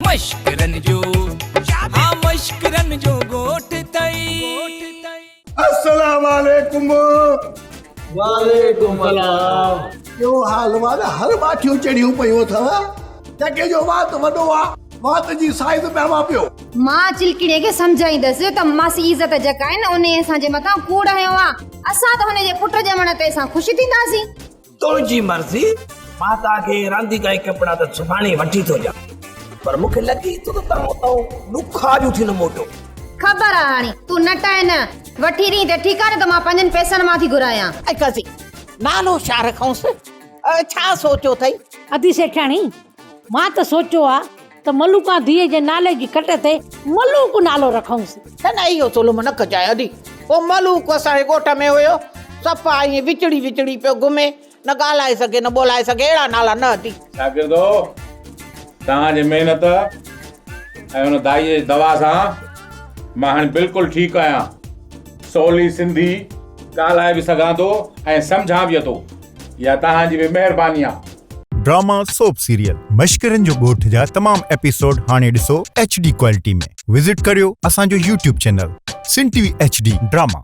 مشڪرن جو ها مشڪرن جو ڳوٺ ٿئي. السلام عليڪم. وعليڪم السلام. ڪهڙو حال احوال هر باٺيون چڙهيون پيون اٿو. چڪي جو وات وڏو آ وات جي سائيز پيا پيو. مان چلڪڻي کي سمجهائيندس ته ماسي عزت جيڪا آهي نه انهي اسان جي مٿان ڪوڙ هنيو آ اسان ته هن جي پٽ ڄمڻ تي اسان خوش ٿينداسين. تنهنجي مرضي، مان توهان کي رانديڪا ۽ ڪپڙا ته سڀاڻي وٺي ٿو ڏيان، پر مون کي لڳي ٿو ته توهان اتان ڏکاريون ٿي نه موٽو. خبر آ هاڻي تون نٽائين نه، وٺي ڏين ته ٺيڪ آ نه ته مان پنهنجن پئسن مان ٿي گهرايان. اي قاضي، نالو ڇا رکئونس؟ ڇا سوچيو اٿئي؟ ادي سيٺياڻي، مان ته سوچيو آ ته ملوڪان ڌيء جي نالي جي کٽ تي ملوڪ نالو رکئونس. نه نه اهو ظلم نه ڪجانء ادي. هو ملوڪ اسان جي ڳوٺ ۾ هيو، صفا ائين وچڙي وچڙي پيو گهمي، نه ڳالهائي سگهي نه ٻولائي سگهي، اهڙا نالا نه ادي. شاگردو! توهان جي محنت ۽ ان دائيء جي دوا سان مان هاڻي بلڪل ٺيڪ آهيان. سولي سنڌي ڳالهائي به سگهان ٿو ۽ سمجهان به ٿو. اها توهان جي به مهرباني آ. ڊراما سوپ سيريل مشڪرن جو ڳوٺ جا تمام ايپيسوڊ هاڻي ڏسو ايڇ ڊي ڪوالٽي ۾ وزٽ ڪريو اسان جو YouTube channel Sindh T V H D drama.